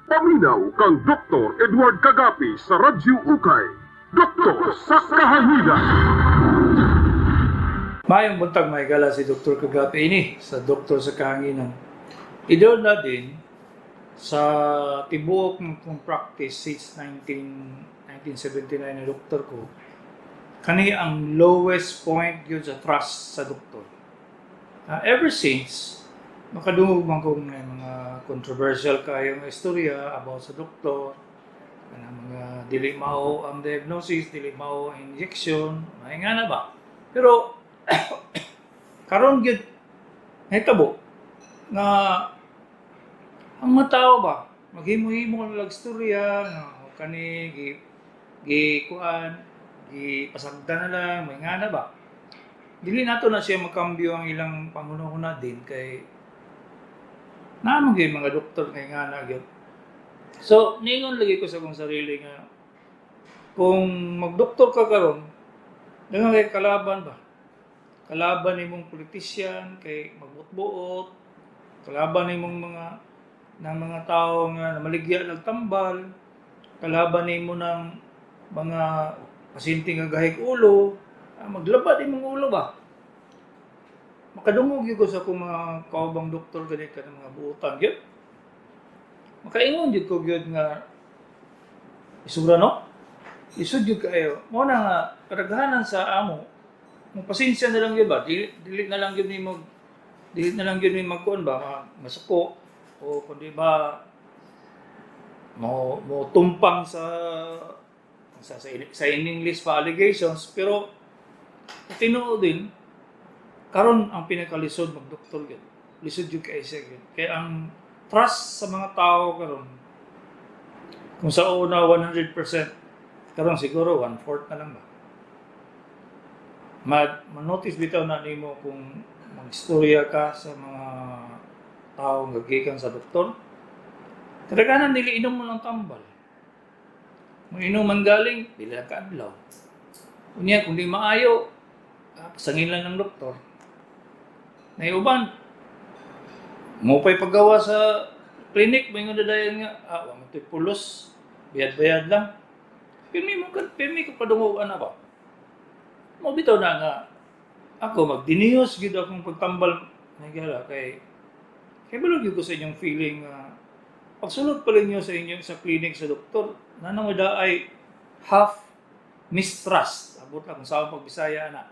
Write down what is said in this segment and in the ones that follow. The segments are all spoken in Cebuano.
Paminaw kang Dr. Edward Kagapi sa Radyo Ukay. Doktor sa Kahanginan. Maayong buntag, mga higala, si Dr. Kagapi ini sa Doktor sa Kahanginan. Idol na din sa tibuok ng kong practice since 1979 na doktor ko. Kani ang lowest point yun sa trust sa doktor. Ever since, makadungog man kong may mga controversial kayong istorya about sa doktor, kanang mga dili mao ang diagnosis, dili mao ang injection, may nga na ba? Pero karon gyud nahitabo nga ang mga tao ba maghimo-himo na lang istorya nga kani gi gi kuan, gi pasagdan na lang, may nga na ba. Dili nato na siya makambyo ang ilang panghuna-huna din kay naa man gyud mga doktor kay nga na gyud. So ningon lagi ko sa akong sarili nga kung magdoktor ka karon, daghan kay kalaban ba, kalaban nimong politician kay magbutbuot, kalaban nimong mga ng mga tao nga namaligya ng tambal, kalaban nimo ng mga pasyente nga gahig ulo, maglaba imong ulo ba. Makadungog gyud ko sa akong mga kaubang doktor gani ka ng mga buutan gyud. Makaingon gyud ko gyud nga isura, no, isud gyud kaayo. Mo na nga kadaghanan sa amo mo pasensya na lang gyud ba, dili, dili na lang gyud nimo, dili na lang gyud ni magkuan ba, masuko o kundi ba mo mo tumpang sa in English pa allegations. Pero tinuod din karon ang pinakalisod magdoktor gyud, lisod gyud kay siya gyud kay ang trust sa mga tao karon, kung sa una 100%, karon siguro one-fourth na lang ba. Ma-notice bitaw na nimo kung magstorya ka sa mga tao nga gikan sa doktor. Kadaghanan dili inom mo ng tambal. Mo inom man galing, dili lang kaadlaw. Unya kung di maayo, pasangin lang ng doktor. Naiuban, mo pa'y paggawa sa clinic, may nga dadayon nga, wa man to'y pulos, bayad-bayad lang. Pirmi ko padungog ana ba. Mo bitaw na nga ako magdiniyos gyud akong pagtambal nagala kay kay balog gyud ko sa inyong feeling nga pagsulod pa ninyo sa inyong sa clinic sa doktor nanong ay half mistrust, abot lang kung saan pagbisaya na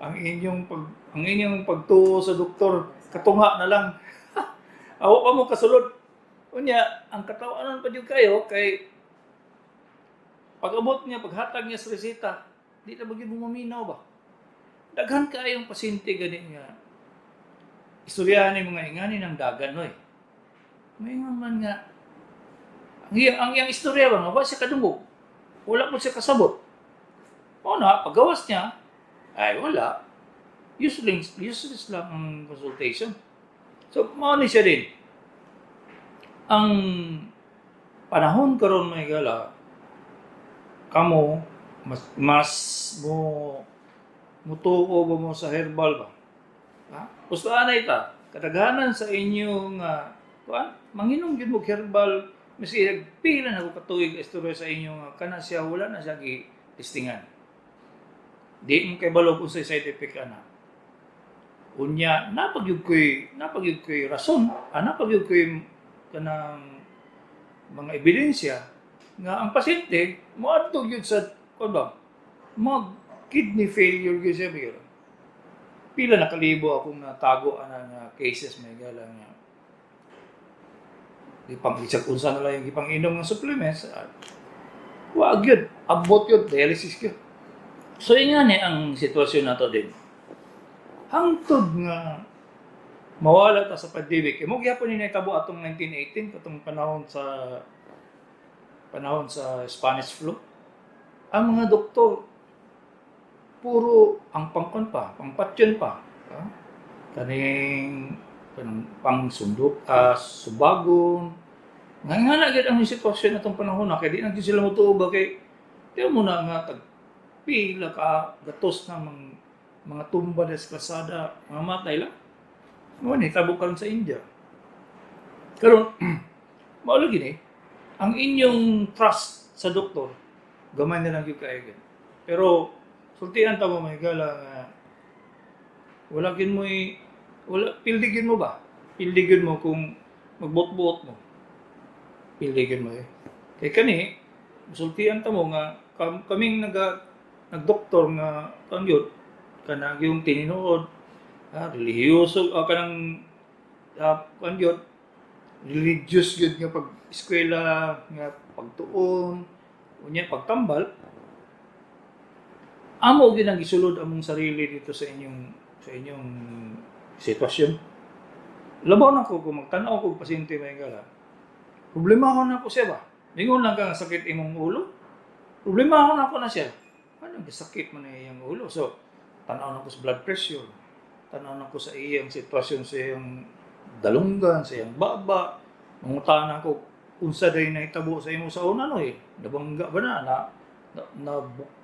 ang inyong pagtuo sa doktor, katunga na lang, awa pa mo kasulod. Unya ang katawanan pa jud kayo kay pag abot niya, paghatag niya sa reseta, di na ba gyud mo maminaw ba. Daghan kaayong pasyente gani nga istoryahan ni mga ingani ng dagan oy. Maingon man nga ang iyang istorya ba nga wa siya kadungog. Wala po siya kasabot. O na, paggawas niya, ay wala. Useless, useless lang ang consultation. So, mao ni siya din. Ang panahon karon, mga higala, kamo mas mas mo mutuo ba mo sa herbal ba? Ha? Gusto anay ta, kadaghanan sa inyo nga kuan, manginom gyud mo herbal maski pila na ko katuig istorya sa inyo nga kana siya wala na siya gi testingan. Di mo kay balo kung sa side effect ana. Unya napagyud koy rason, napagyud koy kanang mga ebidensya nga ang pasyente moadto gyud sa kuan ba, mag kidney failure gyud siya bigla. Pila na kalibo akong natago ana nga cases, may gala, nga ipang isag unsa na lang yung ipang-inom ng supplements, wa gyud abot gyud dialysis gyud. So inga ni ang sitwasyon nato din hangtod nga mawala ta sa pandemic. Kay mo gyapon ni nahitabo atong 1918, katong panahon sa Spanish flu. Ang mga doktor puro ang pangkon pa, pangpatyon pa. Ha? Kaning kanang pang sundok, subagon. Nga nga na gyud ang sitwasyon atong panahon na kay di na gyud sila motuo ba kay di mo na nga tag pila ka gatos na mga tumba sa kalsada, mga matay lang. Mo ni tabo karon sa India. Karon, mao lagi ni ang inyong trust sa doktor, gamay na lang gyud kaayo gyud. Pero sultian ta mo, mga higala, nga wala gyud mo, wala pildi gyud mo ba? Pildi gyud mo kung magbuot-buot mo. Pildi gyud mo eh. Kay kani sultian ta mo nga kaming nagdoktor nga kan yun kanang yung tinuod relihiyoso, kanang kan yun religious gyud nga pag eskwela nga pagtuon, unya pagtambal, amo gyud ang gisulod among sarili dito sa inyong sitwasyon. Labaw na ko kung magtan-aw ko og pasyente, mga higala, problema ko na ako siya ba. Mingon lang ka nga sakit imong ulo, problema ko na ako na siya. Ano sakit man na iyang ulo? So tan-aw na ko sa blood pressure, tan-aw na ko sa iyang sitwasyon, sa iyang dalunggan, sa iyang baba. Mangutana ko unsa day nahitabo sa imo sa una, no eh. Nabangga ba na na na, na,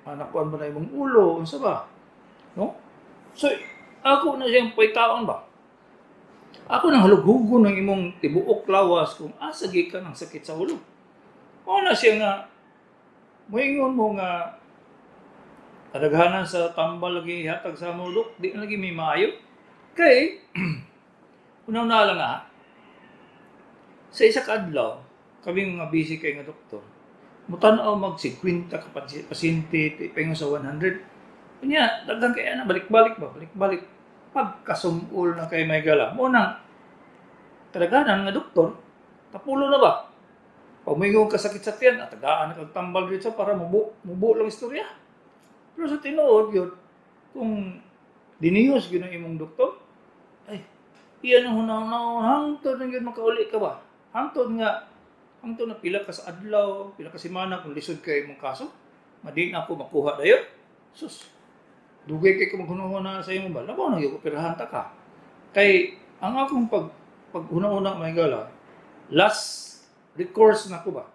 na nakuan ba na imong ulo, unsa ba? No? So ako na siyang paytaon ba? Ako nang halughugon ng imong tibuok lawas kung asa gikan ang sakit sa ulo. Mao na siya nga moingon mo nga kadaghanan sa tambal lagi ihatag sa mo, dok, di na lagi may maayo. Kay unang na lang sa isa ka adlaw, kami mga busy kay nga doktor, mutan-aw mag 50 ka pasyente, paingon sa 100. Unya, daghan kay ana, balik-balik ba, balik-balik. Pagkasumul na kay may gala. Mo nang kadaghanan nga doktor, tapulo na ba? Pag moingon ka sakit sa tiyan, atagaan na kag tambal dito para mubo, mubo lang istorya. Pero sa tinuod yun, kung diniyos gyud ang imong doktor, ay, iyan ang hunahuna, hangtod na gyud makauli ka ba? Hangtod na pila ka sa adlaw, pila ka semana kung lisod kay imong kaso, madi na ako makuha dayon. Sus, dugay kay ko maghunahuna sa imo ba? Labaw na gyud ko pirahan ta ka. Kay ang akong paghuna-huna, mga higala, last recourse na ko ba?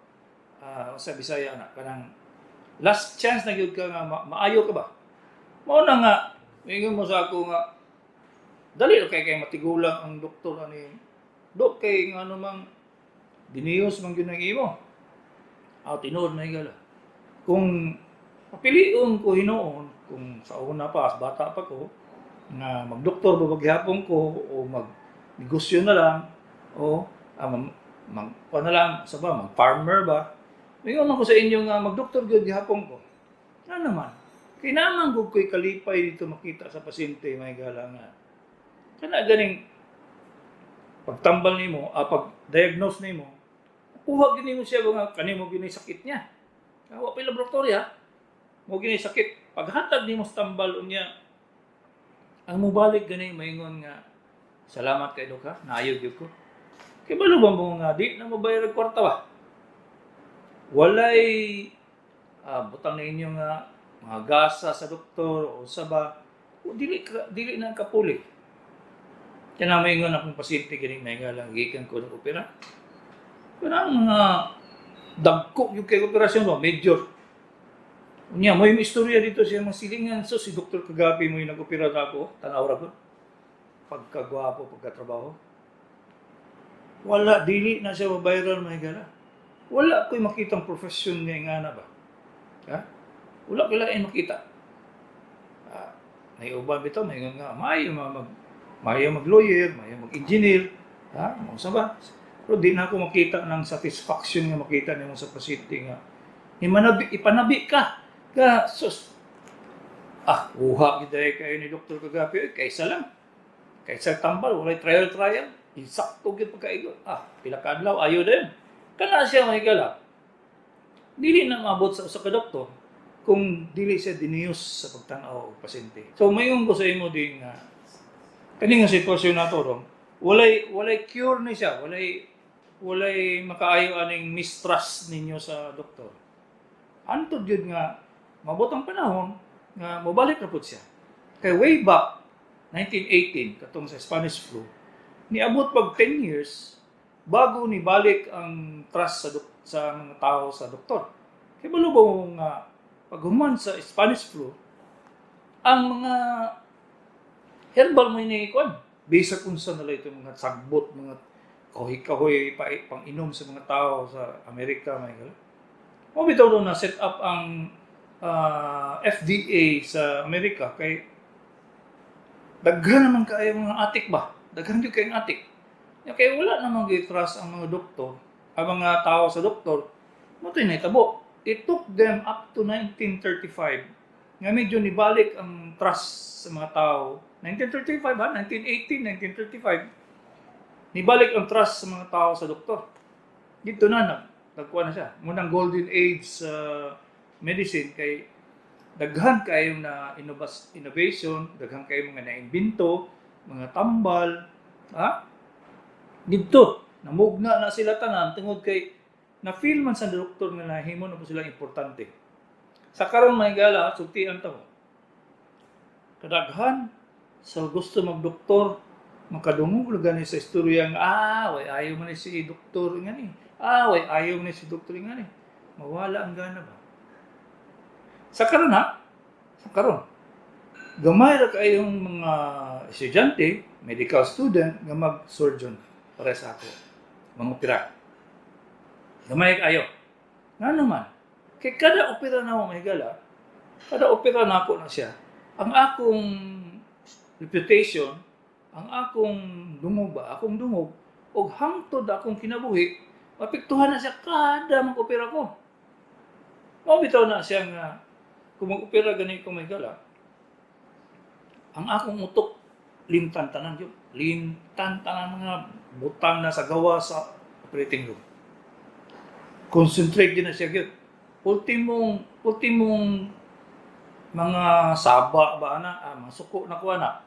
Sa Bisaya na kanang last chance na gyud ka nga maayo ka ba? Mao na nga ingon mo sa ako nga dali ra kay kay matigulang ang doktor ani dok, kay nga ano mang diniyos man gyud ang imo. Ah, tinuod, mga higala. Kung papilion ko hinuon, kung sa una pa, as bata pa ko, nga magdoktor ba maghapon ko o mag negosyo na lang o mag, mag kuwan na lang sa ba, mag farmer ba, mingon man ko sa inyo nga magdoktor gyud gihapon ko. Nga naman kay naman gud ko'y kalipay dito makita sa pasyente, mga higala, nga kana ganing pagtambal nimo, pag diagnose nimo, kuha gini mo siya nga kanimo gini sakit niya. Wa pa laboratory ha, mo gini sakit. Paghatag nimo sa tambal, unya ang mobalik gani maingon nga, "Salamat kay dok ha, naayo gyud ko." Kay balo ba mo nga di na mobayar og kwarta ba? Walay butang ninyo nga mga gasa sa doktor o sa ba o dili ka, dili na kapuli. Kaya na maingon akong pasyente gani, may nga lang gikan ko ng opera. Kanang mga dagko yung kay operasyon ba, major. Unya, may istorya dito siya mga silingan. So, si Dr. Kagabi mo yung nag-opera na ako, tanaw ra ko. Pagkagwapo, pagkatrabaho. Wala, dili na siya mabayaran, mga higala. Wala ko'y makitang profession niya nga na ba. Ha? Wala ko lain makita. May uban bitaw, may nga, maayo mag-lawyer, maayo mag-engineer, ha? Mo sa ba? Pero di na ako makita ng satisfaction nga makita nimo sa pasyente nga imanabi, ipanabi ka. Ka, sus. Ah, kuha gid kayo ni Dr. Kagapi, eh, kaysa lang. Kaysa tambal, walay trial trial. Insakto gyud pagkaigo. Ah, pila ka adlaw ayo din. Kana siya, mga higala. Dili na maabot sa usa ka doktor kung dili siya diniyos sa pagtan-aw og pasyente. So mayon ko sa imo din nga kani nga sitwasyon nato ron, walay cure ni siya, walay makaayo aning mistrust ninyo sa doktor. Antod yun nga mabot ang panahon nga mobalik ra pud siya. Kay way back 1918, katong sa Spanish flu, niabot pag 10 years bago ni balik ang trust sa mga tao sa doktor. Kay balo ba mo nga paghuman sa Spanish flu, ang mga herbal mo ni kuan, bisag unsa na lang ito mga sagbot, mga Kahoy-kahoy pa pang inom sa mga tao sa Amerika, mga higala. Mao bitaw daw na set up ang FDA sa Amerika kay daghan naman kaayo mga atik ba? Daghan gyud kayong atik. Ya, kay wala namang gi-trust ang mga doktor, ang mga tao sa doktor. Mao to'y nahitabo. It took them up to 1935 nga medyo nibalik ang trust sa mga tao. 1935 ha? 1918, 1935. Nibalik ang trust sa mga tao sa doktor. Dito na, nagkuha na siya. Munang golden age sa medicine kay daghan kayong na innovation, daghan kayong mga naimbento, mga tambal, ha? Dito, namugna na sila tanan tungod kay na-feel man sa doktor nga nahimo na po sila importante. Sa karon, mga higala, sultian ta mo. Kadaghan sa gusto magdoktor, makadungog lang gani sa istorya nga, "Ah, way ayaw man ni si doktor nga ni. Ah, way ayaw man ni si doktor nga ni." Mawala ang gana ba? Sa karon ha, sa karon, gamay ra kayong mga estudyante, medical student nga mag-surgeon para sa ako. Mga opera. Gamay kayo. Nga naman, kay kada opera na mo, mga higala, kada opera na ako na siya, ang akong reputation, ang akong dungog ba, akong dungog, og hangtod akong kinabuhi, mapiktuhan na siya kada mag-opera ko. Mao bitaw na siya nga, kung mag-opera gani ko, mga higala, ang akong utok, lintan tanan yun. Lintan tanan mga butang na sa gawa sa operating room. Concentrate din na siya gyud. Ultimong mga saba ba ana, mga suko na kuha na.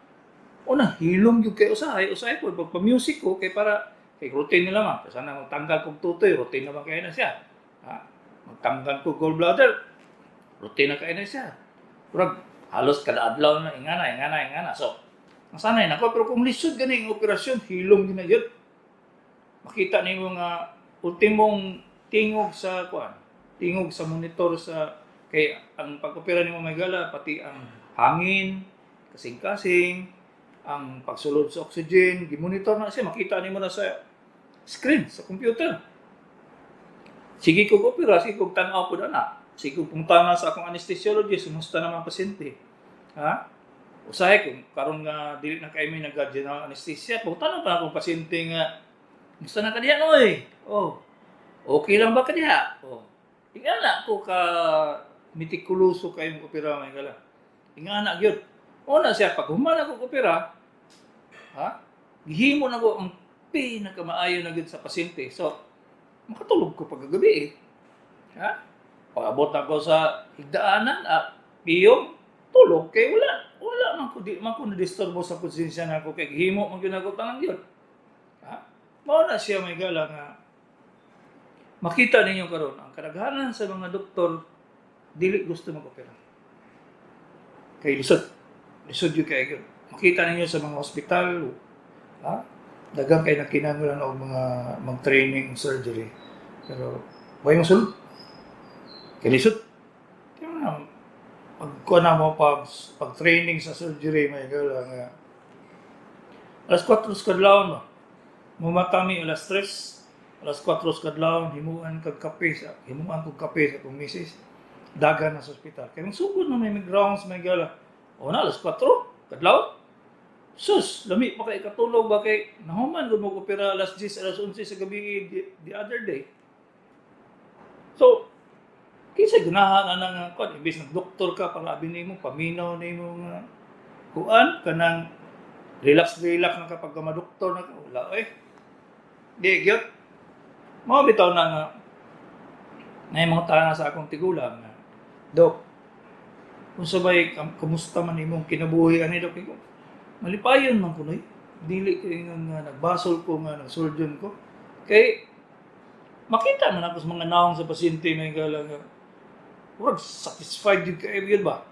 Una, hilom gyud kay usahay, usahay po pag pa-music ko kay para kay routine nila man. Sana magtanggal kog tutoy, routine naman kayo na siya. Ha? Magtanggal kog gallbladder, routine na kayo na siya. Murag halos kada adlaw na ingana, ingana, ingana. So, nasanay na ko, pero kung lisod gani ang operasyon, hilom gyud na yun. Makita nimo nga ultimong tingog sa kuan, tingog sa monitor sa kay ang pag-opera nimo, mga higala, pati ang hangin, kasing-kasing, ang pagsulod sa oxygen, gimonitor na siya, makita nimo na sa screen sa computer. Sige kog opera, sige kog tan-aw pud ana. Sige kog pungtana sa akong anesthesiologist, kumusta naman ang pasyente? Ha? Usahay kung karon nga dili na kay mi nag-general anesthesia, pungtana pa akong pasyente nga, "Kumusta na ka diha, noy? Oh. Okay lang ba ka diha?" Oh. Ingana ko ka metikuloso kayong opera, mga higala. Ingana gyud. Una siya pag human ako opera, ha? Gihimo na ko ang pinakamaayo na gyud sa pasyente. So, makatulog ko pagkagabi eh. Ha? Pag abot ako sa higdaanan, piyong, tulog kay wala man ko, di man ko na-disturbo sa konsensya nako kay gihimo man gyud nako tanan gyud. Ha? Mao na siya, mga higala, nga makita ninyo karon ang kadaghanan sa mga doktor dili gusto mag-opera. Kay lisod. Lisod yun kay gyud. Makita ninyo sa mga ospital, ha? Daghang kay nagkinahanglan og mga mag-training surgery. Pero way mosulod. Kay lisod. Kaya na, pag kuha na mo pag training sa surgery, mga higala, nga alas 4 sa kadlawon ba. Mumatami alas 3, alas 4 sa kadlawon, himuan kog kape sa akong misis. Dagan na sa ospital. Kay magsugod na may rounds, mga higala. O na, alas 4 kadlawon. Sus, lami pa kay katulog ba kay nahuman gud mo opera alas 10, alas 11 sa gabi the other day. So, kinsa ganahan ana nga kuan, imbes nag doktor ka para abi nimo paminaw nimo nga kuan kanang relax relax na kapag ka madoktor na ka, wala eh. Di gyud. Mao bitaw na nga na mga tana sa akong tigulang nga, "Dok, kung sabay, kumusta man imong kinabuhi ani, Dok?" Ko, "Malipayon man kunoy. Dili kay nga nagbasol ko nga nagsurgeon ko." Kay makita man ako sa mga naong sa pasyente, mga higala, nga murag satisfied yun kay yun ba.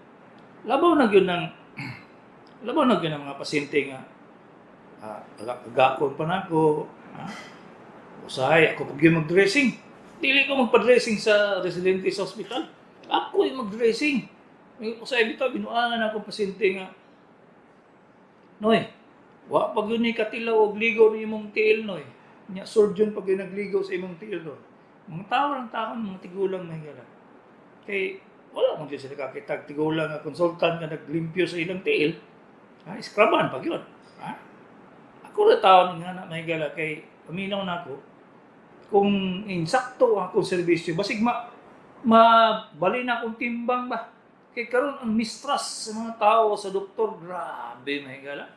Labaw na gyud ang mga pasyente nga agakon pa nako, ha? Usahay ako pag yung mag-dressing. Dili ko magpa-dressing sa residente sa ospital. Ako yung mag-dressing. May usahay bitaw binuangan ako pasyente nga, "Noy, wa pa gyud ni katilaw og ligo ni imong tiil, Noy." Nya surgeon pag nagligo sa imong tiil ron. Mga tao lang taon, mga tigulang na higala. Kay wala mo sila kakitag tigulang nga consultant nga naglimpyo sa ilang tiil. Ha, iskraban pag yun. Ha? Ako ra taon nga na mahigala kay paminaw na ako kung insakto ang akong serbisyo, basig ma mabali na akong timbang ba. Kay karon ang mistrust sa mga tao sa doktor, grabe, mahigala.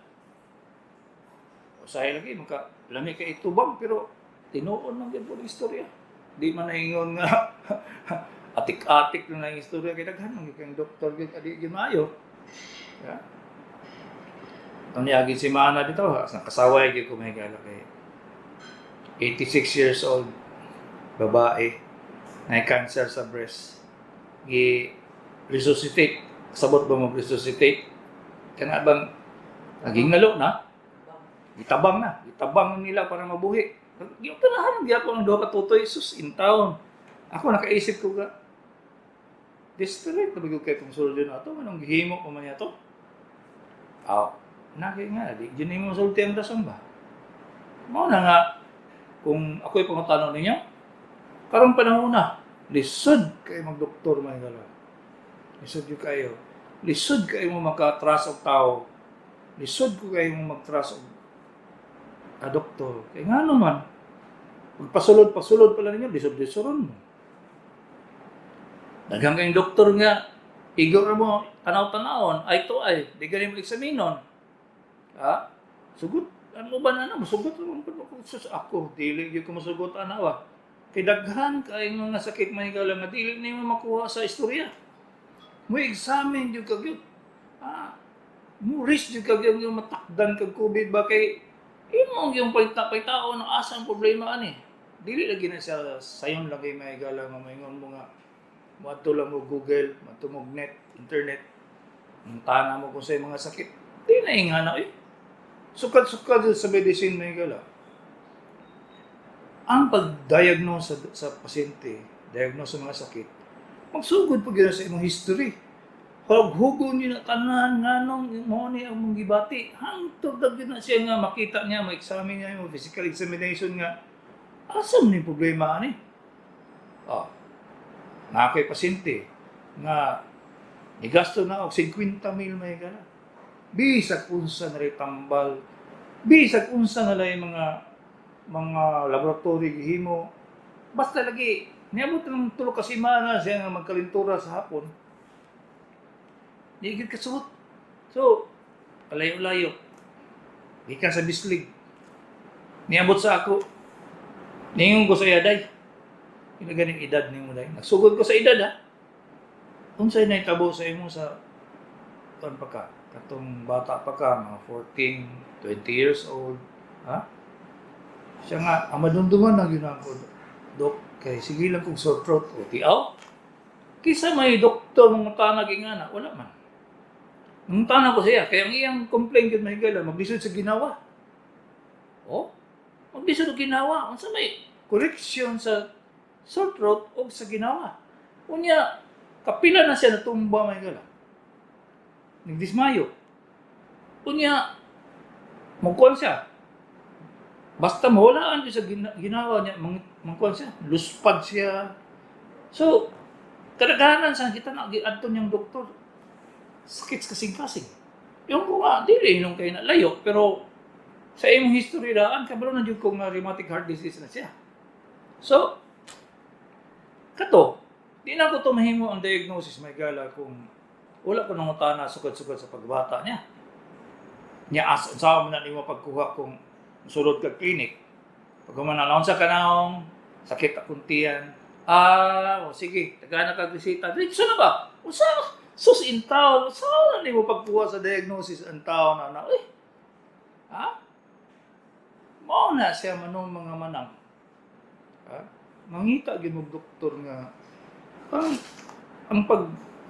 Usahay lagi maka lami kay itubag, pero tinuon man gyud po ang istorya. Di man naingon nga atik-atik na ang istorya kay daghan man gyud kang doktor gyud adi gyud maayo. Yeah. Itong niaging semana dito, ha, nakasaway gyud ko, mahigala, kay 86 years old babae na cancer sa breast, gi resuscitate. Sabot ba mo resuscitate? Kana bang naging nalo na, gitabang na, gitabang nila para mabuhi. Giutanahan gyapon ang duha ka tutoy. Sus in town, ako nakaisip ko ga desperate na gyud kay tong surgeon ato, anong gihimo pa man niya to. Aw, naki nga di jud nimo sulti ang rason ba. Mao na nga kung ako'y pangutana ninyo, karong panahon na, lisod kay magdoktor, mga higala. Lisod gyud kayo. Lisod kayo mo maka-trust og tao. Lisod ko kayo mo mag-trust og a doktor. Kay nga naman, pagpasulod, pasulod pala ninyo, lisod-lisoron mo. Daghang kayong doktor nga, igor mo, tanaw-tanawon, ay to ay, di ganin mo eksaminon. Ha? Sugot, ano ba na ano? Musugot naman po ako. Sus, ako, dili gyud ko musugot ana wa. Kay daghan kay mga sakit, mahigala, nga dili nimo makuha sa istorya. Mo examine gyud ka gyud. Ah, mo risk gyud ka gyud yung matakdan kag COVID ba, kay imo yung pagtao ng asa ang problema ani. Dili lagi na siya sayon lagi, mahigala, nga maingon mo nga moadto lang mo Google, moadto mo net, internet. Ang tana mo kung sa mga sakit. Di na ingana eh. Sukad-sukad sa medicine, mahigala. Ang pag-diagnose sa pasyente, diagnose sa mga sakit, magsugod pag yun sa imong history. Hugon yun na tanan nganong mo ni ang mong gibati. Hangtod na gyud na siya nga makita niya, ma-examine niya yung physical examination nga asa man yung problema ani. Ah, naa ko'y pasyente nga nigasto na og 50 mil, mahigala. Bisag unsa na rin tambal, bisag unsa na lang mga laboratory gihimo. Basta lagi, niabot ng 3 ka semana siya nga magkalintura sa hapon. Di gyud kasuot. So, kalayo-layo. Gikan sa Bislig. Niabot sa ako. Ningon ko sa iya, "Day. Pila ganing edad nimo, day?" Nagsugod ko sa edad ha. "Unsay nahitabo sa imo sa kuan pa ka? Katong bata pa ka, mga 14, 20 years old, ha?" Siya nga, "Ang madumduman na gyud ako, Dok, kay sige lang kong sore throat." O tiaw? Kisa may doktor mong tanag nga na, wala man. Nangutana ko siya, kaya ang iyang complaint gyud, mahigala, maglisod sa ginawa. Oh, maglisod og ginawa. Unsa may correction sa sore throat o sa ginawa? Unya, kapila na siya natumba, mahigala. Nagdismayo. Unya, magkuhan siya. Basta mawalaan siya sa ginawa niya, mangkuhan siya, luspad siya. So, kadaghanan sa kita na adto niyang doktor, sakit sa kasing-kasing. Yung ko nga, dili nung kay na layo, pero sa imong history daan, kabalo na jud ko nga rheumatic heart disease na siya. So, kato, di na ko to mahimo ang diagnosis, mahigala, kung wala ko nangutana sukad-sukad sa pagbata niya. Nya as unsa man na nimo pagkuha kung sulod ka clinic. Pag humana unsa ka naong sakit akong tiyan. "Ah, o sige, taga na kag reseta." Diretso na ba? Unsa sus in town, unsa na nimo pagkuha sa diagnosis ang tao na na eh? Ha? Mao na siya manong mga manang. Ha? Mangita gyud mo doktor nga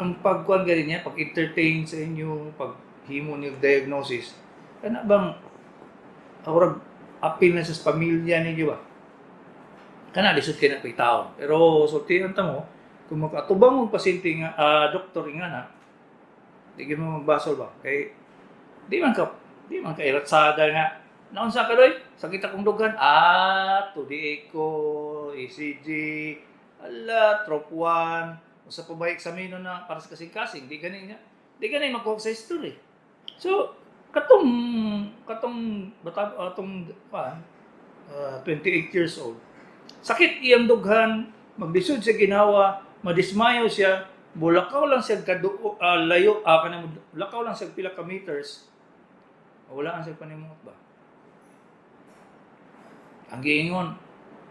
ang pagkuan gani niya, pag entertain sa inyo, pag himo niyo diagnosis, kana bang awrag apil na sa pamilya ninyo ba? Kana lisod kay na taon. Pero sultihan ta mo, kung makatubang mo pasyente nga doktor nga na, di gyud mo magbasol ba? Kay di man ka iratsada nga. Naunsa ka, doy? Sakit akong dughan. Ah, 2D echo, ECG, ala, trop 1. Usa pa ba eksamino na para sa kasing-kasing? Di gani niya. Di gani makuha sa history. So, katong katong bata atong pa 28 years old. Sakit iyang dughan, maglisod siya ginawa, madismayo siya, mulakaw lang siya kadu layo, kanang lakaw lang siya pila ka meters. Wala ang siya panimot ba? Ang giingon,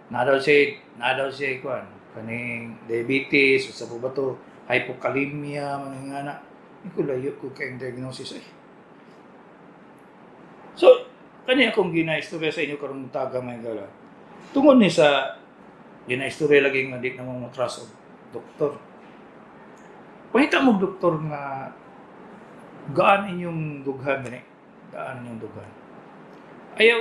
na daw siya kuan, kaning diabetes, usa pa ba to, hypokalemia, mga nga na. Hindi ko layo ko kayong diagnosis eh. So, kani akong ginaistorya sa inyo karong taga, mga gala. Tungod ni sa ginaistorya lagi nga di na mo trust og doktor. Pangita mo doktor nga gaan inyong dughan gani. Gaan inyong dughan. Ayaw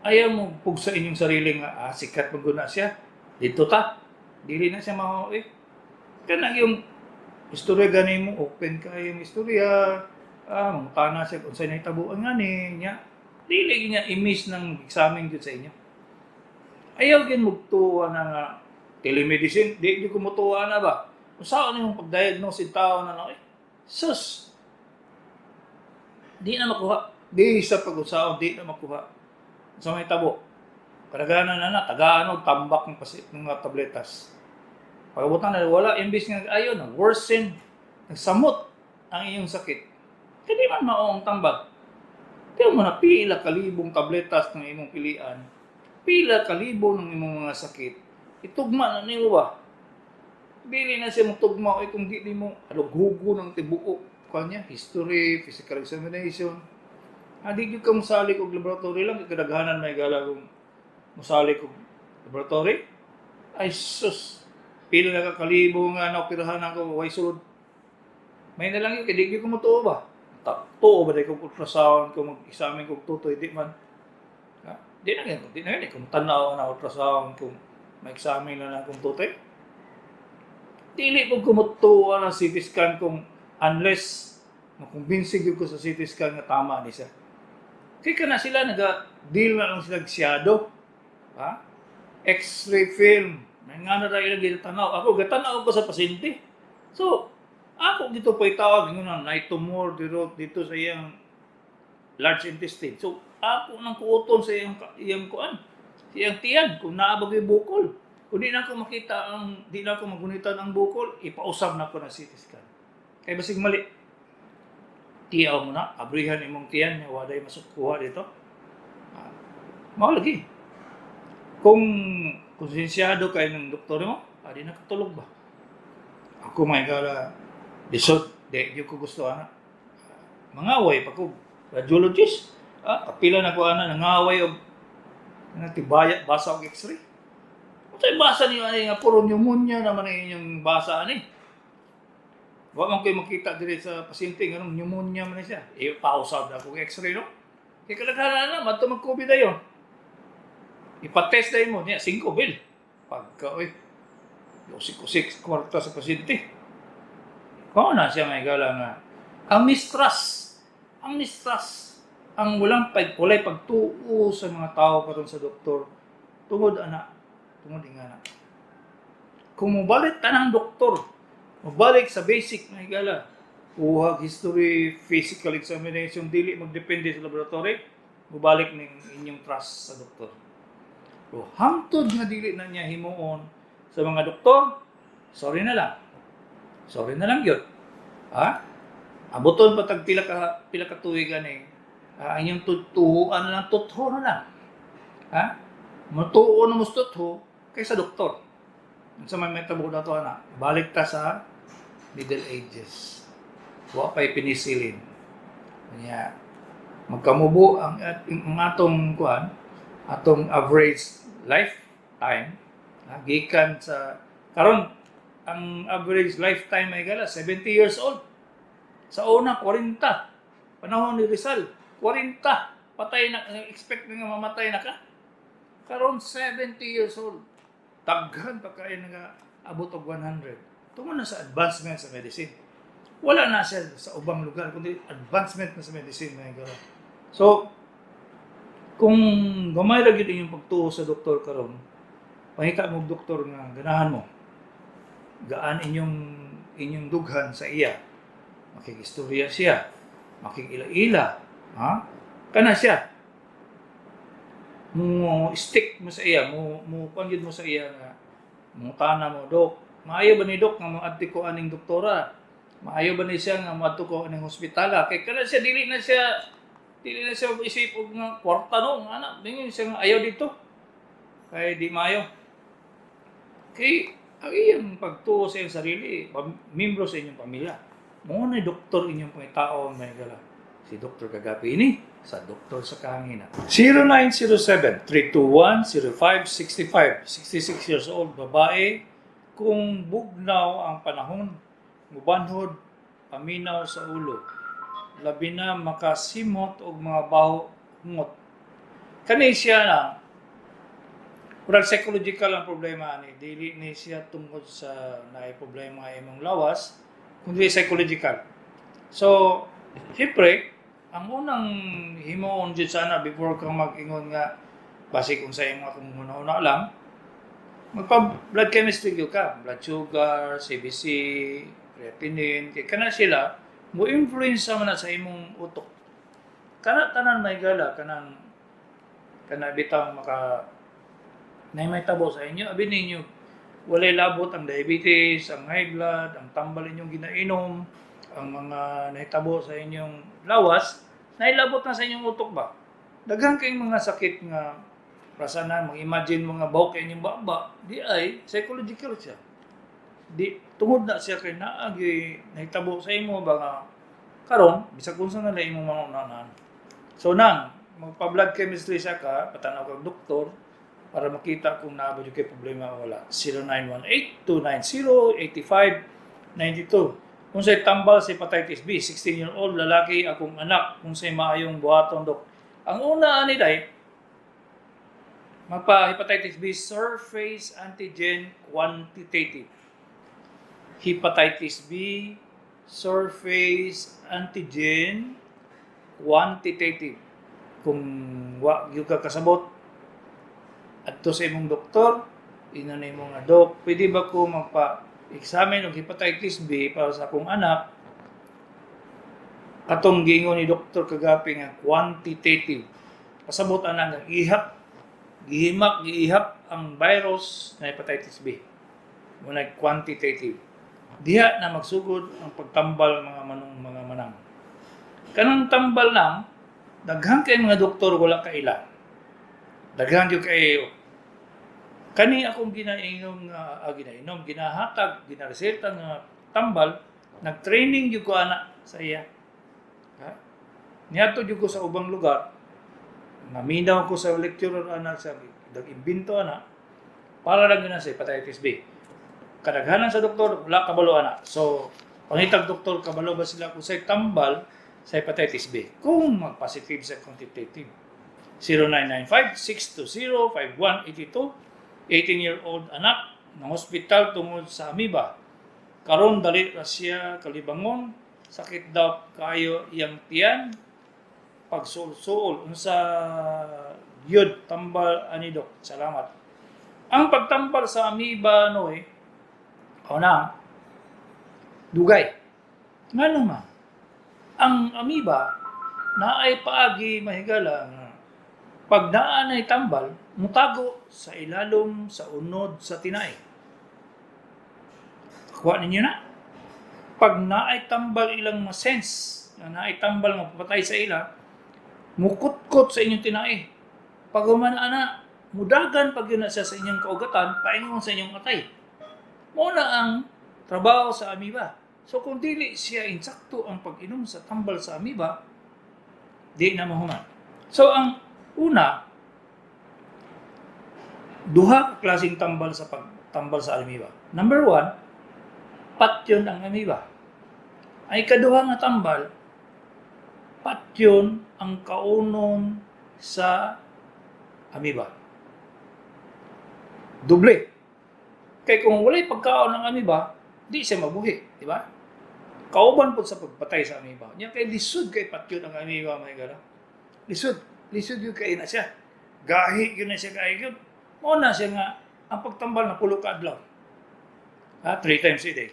ayaw mo pugsa inyong sarili nga sikat man gud na siya. Dito ta. Dili na siya mao eh. Kana yung istorya gani mo, open kay yung istorya. Mangutana siya kung unsay nahitabuan nga ni nya. Dili gyud niya i-miss ng examine gyud sa inyo. Ayaw gyud mugtuwa na nga telemedicine, di gyud ko mutuwa na ba. Unsaon yung pag-diagnose sa tao na eh? Sus! Di na makuha. Di sa pag-usaon, di na makuha. Sa may tabo. Kadaghanan na na, tagaan og tambak ng ng mga tabletas. Pagabutan na wala, imbis nga ayon, worsen, nagsamot ang iyong sakit. Kaya di man mao ang tambak. Di mo na pila kalibong tabletas ng imong pilian, pila kalibo ng imong mga sakit. Itugma na nimo ba? Dili na siya motugma ay kung di nimo halughugo ng tibuok kanya, history, physical examination. Di gyud ka mosalig og laboratory lang, kay kadaghanan may gala kung mosalig og laboratory. Ay sus, pila na ka kalibo nga naoperahan ako, way sulod. May na lang yun, kay di gyud ko motuo ba? Tuo ba kung ultrasound, kung mag-examine kung tutoy, di man. Ha? Di na ganyan, di na ganyan. Kung tanaw na ultrasound, kung ma-examine na lang kung tutoy. Dili ko kumutuwa ng CT scan kung unless makumbinsi gyud ko sa CT scan nga tama ni siya. Kaya ka na sila, naga-deal na lang sila siyado. Ha? X-ray film. May nga na ilang gitanaw. Ako, gatanaw ko sa pasyente. So, ako dito pa itawag, ingon na, na tumor dito, dito sa iyang large intestine. So, ako nang kuoton sa iyang, iyang kuan, sa iyang tiyan, kung naa ba gyud bukol. Kung di na ako makita ang, di na ako magunitan ang bukol, ipausab na ako ng CT scan. Kay basig mali. Tiyaw mo na, abrihan imong tiyan, waday masukuha dito. Mao lagi. Kung konsensyado kay ng doktor mo, di na katulog ba? Ako may gala, lisod, di ko gusto ana. Mangaway pa ko, radiologist. Kapila na ko ana, nangaway og tibaya, basa og x-ray. Unsay basa niyo ani nga puro pneumonia naman ang inyong basa ani? Wa man koy makita diri sa pasyente nganong pneumonia man ni siya. E pausab na akong x-ray no. Kay kadaghanan na madto mag-COVID dayon. Ipa-test dayon mo niya 5 bill. Pagka oy. Usik-usik kwarta sa pasyente. Kung na siya may gala nga ang mistrust, ang walang pag walay pagtuo sa mga tao karon sa doktor tungod ana, tungod ingana. Kung mobalik tanang doktor, mobalik sa basic na higala, kuha history, physical examination, dili magdepende sa laboratory, mobalik ning inyong trust sa doktor. So, hangtod nga dili na niya himuon sa mga doktor, sorry na lang. Sorry na lang yun. Ha? Abuton pa tag pila ka tuig ani. Ang inyong tutuan na lang, tutho na lang. Ha? Mutuo na mo sa tutho kaysa doktor. Sa may metabo na to ana, balik ta sa Middle Ages. Wa pa'y penicillin. Kanya magkamubo ang atong kuan, atong average lifetime, gikan sa karon ang average lifetime ay gala 70 years old. Sa una 40. Panahon ni Rizal, 40. Patay na, expect na nga mamatay na ka. Karon 70 years old. Daghan pa kayo nga abot og 100. Tungod na sa advancement sa medicine. Wala na siya sa ubang lugar kundi advancement na sa medicine, mga gala. So, Kung gamay ra gyud inyong pagtuo sa doktor karon, pangita mo og doktor nga ganahan mo. Gaan inyong inyong dughan sa iya. Makikistorya siya, makikila-ila, ha? Kana siya. Mo stick mo sa iya, mo mo kuan gyud mo sa iya nga mangutana mo, "Dok, maayo ba ni, Dok, nga moadto ko aning doktora? Maayo ba ni siya nga moadto ko aning ospitala?" Kay kana siya, dili na siya isip og nga kwarta, no, nga ana, dingon siya nga ayaw dito. Kay di maayo. Kay ang iyang pagtuo sa iyang sarili, membro sa inyong pamilya. Mao na doktor inyong pangitaon, mga higala. Si Dr. Kagapi ini sa Doktor sa Kahanginan. 0907-321-0565. 66 years old, babae. Kung bugnaw ang panahon, mubanhod, paminaw sa ulo. Labi na makasimot og mga baho hungot. Kani siya na, murag psychological ang problema ani. Dili ni siya tungod sa naay problema imong lawas, kundi psychological. So, siyempre, ang unang himuon jud sana before kang mag-ingon nga base kung sa imong akong huna-huna lang, magpa blood chemistry gyud ka, blood sugar, CBC, creatinine, kay kana sila mo influence man na sa imong utok. Kana tanan, mga higala, kanang kana bitang maka na may tabo sa inyo, abi ninyo walay labot ang diabetes, ang high blood, ang tambal inyong ginainom, ang mga nahitabo sa inyong lawas, nailabot na sa inyong utok ba? Daghan kayong mga sakit nga rasa na mag-imagine mga baw kay inyong baba, di ay psychological siya. Di tungod na siya kay naagi nahitabo sa imo ba nga karon bisag unsa na lang imong mga unahan. So nang magpa-blood chemistry siya ka, patanaw kag doktor para makita kung naa ba jud kay problema o wala. 0918-290-8592. Kung say tambal sa hepatitis B, 16-year-old lalaki akong anak, kung say maayong buhaton, Dok? Ang una ani day, magpa hepatitis B surface antigen quantitative. Hepatitis B surface antigen quantitative. Kung wa gyud ka kasabot, adto sa imong doktor, ingnon nimo nga, "Dok, pwede ba ko magpa-examine og hepatitis B para sa akong anak? Katong giingon ni Dr. Kagapi nga quantitative." Pasabot ana nga ihap, gihimak, giihap ang virus na hepatitis B. Mao na quantitative. Diha na magsugod ang pagtambal, mga manong, mga manang. Kanang tambal lang, daghan kay mga doktor wala kaila. Daghan gyud kayo. Kani akong ginainom nga ginainom, ginahatag, ginareseta nga tambal, nag-training gyud ko ana sa iya. Ha? Niadto gyud ko sa ubang lugar, naminaw ko sa lecturer ana sa nag-imbento ana para lang yun na sa hepatitis B. Kadaghanan sa doktor wala kabalo ana. So, pangitag doktor, kabalo ba sila kung sa tambal sa hepatitis B? Kung mag-positive sa quantitative. 0995-620-5182. 18-year-old anak ng hospital tungod sa amoeba. Karon dali ra siya kalibangon, sakit daw kayo iyang tiyan pagsuol-suol. Unsa gyud tambal ani, Dok? Salamat. Ang pagtambal sa amoeba, noy, o na dugay. Ngano man? Ang amoeba naay paagi, mahigala, nga pag naa nay tambal, mutago sa ilalom sa unod sa tinai. Kuha ninyo na. Pag naay tambal, ilang ma-sense na naay tambal nga papatay sa ila, mukutkot sa inyong tinai. Pag human ana, mudagan pag yun na siya sa inyong kaugatan, paingon sa inyong atay. Mao na ang trabaho sa amoeba. So kung dili siya insakto ang pag-inom sa tambal sa amoeba, di na mahuman. So ang una, duha ka klaseng tambal sa pagtambal sa amoeba. Number one, patyon ang amoeba. Ay kaduha nga tambal, patyon ang kaunon sa amoeba. Doble. Kay kung walay pagkaon ng amoeba, di siya mabuhi, di ba? Kauban po sa pagpatay sa amoeba. Nya kay lisod kay patyon ang amoeba, mga higala. Lisod. Lisod gyud kay na siya. Gahi gyud na siya kaayo gyud. Mao na siya nga ang pagtambal napulo ka adlaw. Ha, three times a day.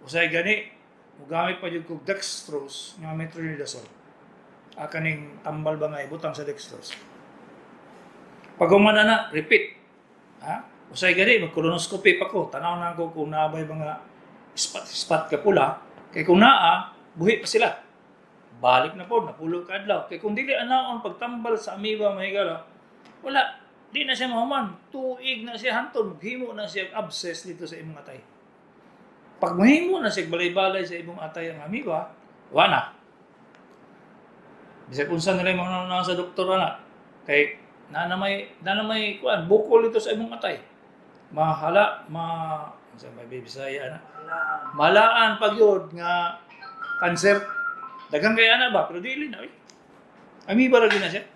Usay gani, mugamit pa jud kog dextrose nga metronidazole. Ah, kaning tambal ba nga ibutang sa dextrose. Pag human na na, repeat. Ha? Usay gani, mag-colonoscopy pa ko. Tanaw na ko kung naa ba'y mga spot-spot ka pula. Kay kung naa, buhi pa sila. Balik na po, napulo ka adlaw. Kay kung dili anaon pagtambal sa amoeba, mahigala, wala. Di na siya mahuman. Tuig na siya hantod. Maghimo na siya abscess dito sa imong atay. Pag mahimo na siya balay-balay sa imong atay ang amoeba, wala na. Bisag unsa nila yung mga sa doktor na. Kay na may kuan bukol dito sa imong atay. Mahala ma unsa may Bisaya na. Malaan pag yun nga cancer. Daghang kay ana ba pero dili na oy. Amoeba ra gyud na siya.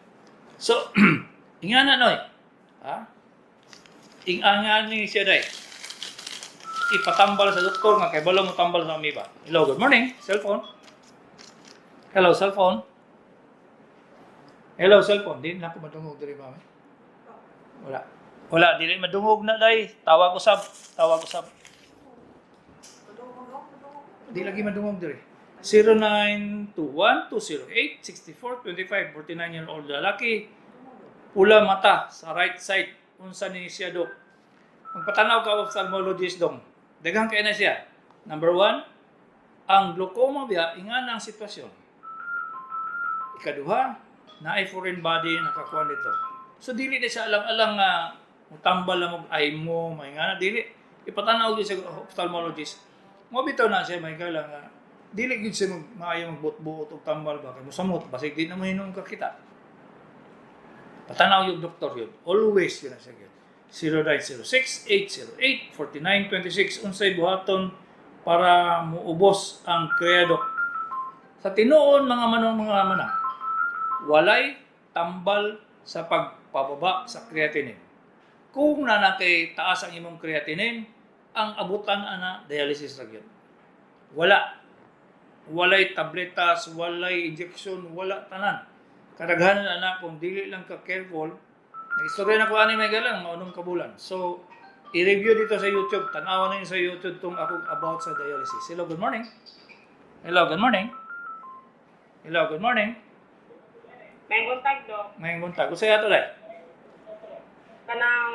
So ingana noy. Ha? Inganga ni siya day. Ipatambal sa doktor nga kay balo mo tambal sa amoeba. Hello, good morning. Cellphone. Hello, cellphone. Hello, cellphone. Di na ako madungog diri, mami. Wala. Wala, dili madungog na day. Tawag usab, tawag usab. Di lagi madungog diri. 0921-208-6425, 49-year-old lalaki. Pula mata sa right side. Unsa ni siya, dok? Magpatanaw ka ophthalmologist dong. Daghang kay na siya. Number one, ang glaucoma biya, ingana ang sitwasyon. Ikaduha, naay foreign body nakakuha nito. So dili na siya alang-alang nga mutambal lang og eye mo, may nga na dili. Ipatanaw gyud sa ophthalmologist. Mo bitaw na siya may nga dili gyud siya mag maayo magbuot-buot og tambal ba kay mosamot basig di na mo hinuon kakita. Patanaw yung doktor yun. Always yun na siya yun. 0906-808-4926. Unsay buhaton para muubos ang crea, dok? Sa tinuon, mga manong, mga manang, walay tambal sa pagpababa sa creatinine. Kung na kay taas ang imong creatinine, ang abutan ana dialysis ra gyud. Wala. Walay tabletas, walay injection, wala tanan. Kadaghanan ana kung dili lang ka careful, nag-istorya na ko ani may galang maunong kabulan. So, i-review dito sa YouTube, tanawan na yun sa YouTube tong akong about sa dialysis. Hello, good morning. Hello, good morning. Hello, good morning. May buntag, do. Ngayong buntag. Unsay ato day? Kanang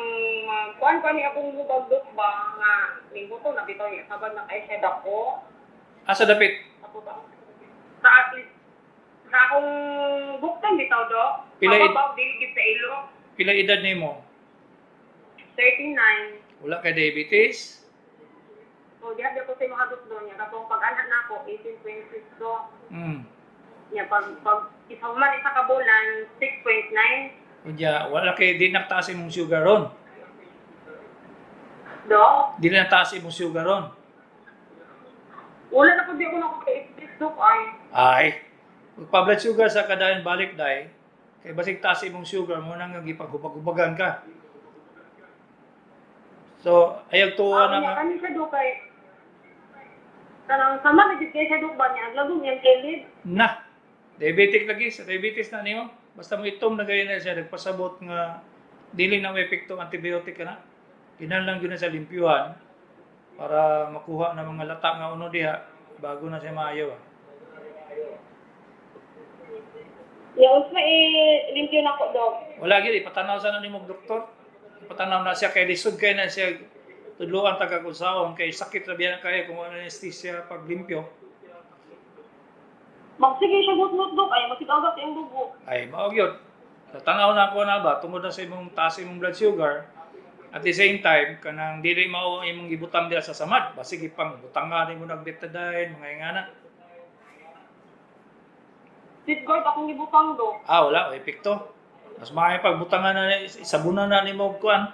kuan pa ni akong hubag, dok, ba nga linggo to na bitaw niya sabad na kay siya dako. Asa dapit? Ako ba? Sa akong buktan bitaw, do. Pila dili gid sa ilo. Pila edad nimo? 39. Wala kay diabetes? So diha di ko sa mga dok do niya katong pag-anak nako 18.6, do. Niya pag isa man isa ka bulan 6.9. Unya, wala kay di nagtaas imong sugar ron. Do. Di na nagtaas imong sugar ron. Wala na po di ako nakaka-exist, dok, ay. Ay, magpa-blood sugar sa kadayon balik day, kay basig taas imong sugar mo nang gipaghubag-hubagan ka. So, ayaw tuwa na Ah, niya nga. kani siya do kay kanang sama na jud kay siya do ba niya ang lagom niyang kilid. Na, diabetic lagi, sa diabetes na nimo. Basta mo itom na gayon na siya, nagpasabot nga dili na may epekto ang antibiotic ka na. Kinahanglan gyud na sa limpyuhan para makuha na mga lata nga uno diha bago na siya maayo. Ah. Ya unsa i limpyo na ko, dok? Wala gyud, ipatanaw sa na nimo og doktor. Ipatanaw na siya kay lisod kay na siya tudloan taga kung saon kay sakit ra biya kay kung ano anesthesia paglimpyo. Magsige siya gutnot, dok, ay masigagat ang dugo. Ay mao gyud. Sa tanaw na ako na ba tungod na sa imong taas imong blood sugar at the same time kanang dili mao ang imong gibutang diha sa samad basig ipang butangan nimo nag betadine mga ingana. Safeguard akong gibutang, dok. Ah, wala o epekto. Mas maayo pagbutangan na isabunan na nimo og kuan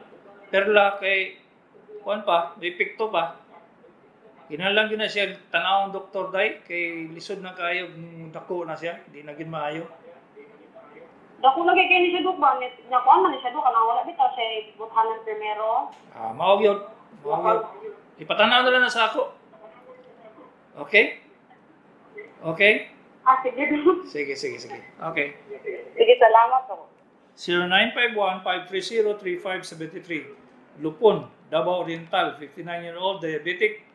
perla kay kuan pa, may epekto pa. Kinahanglan gyud na siya tan-awon doktor day kay lisod na kaayo dako na siya, di na gyud maayo. Dako lagi kay ni siya, dok, ba nya kuan man ni siya, dok, kanang wala bitaw siya buthanan primero. Ah, mao gyud. Mao gyud. Ipatanaw na lang na sa ako. Okay? Okay? Ah, sige, dok. Sige, sige, sige. Okay. Sige, salamat po. 0951-530-3573. Lupon, Davao Oriental, 59-year-old, diabetic.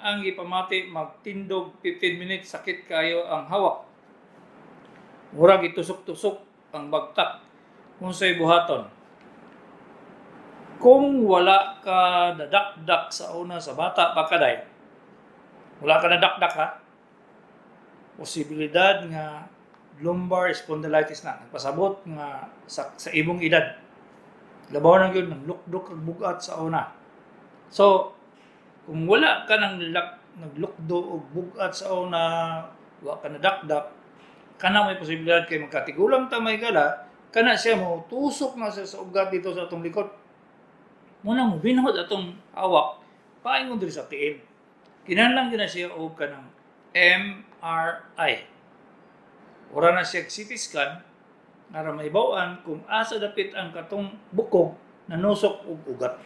Ang ipamati magtindog 15 minutes, sakit kayo ang hawak. Murag itusok-tusok ang bagtak. Unsay buhaton? Kung wala ka nadakdak sa una sa bata pa kaday, wala ka nadakdak ha, posibilidad nga lumbar spondylitis na, nagpasabot nga sa imong edad. Labaw na gyud nang lukdok ug bugat sa una. So, kung wala ka nang naglukdo og bugat sa una, wa ka nadakdak, kana may posibilidad kay magkatigulang ta may gala, kana siya mo tusok na siya sa ugat dito sa atong likod. Muna mo binhod atong hawak, paingon diri sa tiil. Kinahanglan gyud na siya og kanang MRI. Ora na siya CT scan para maibaw-an kung asa dapit ang katong bukog nanusok og ugat.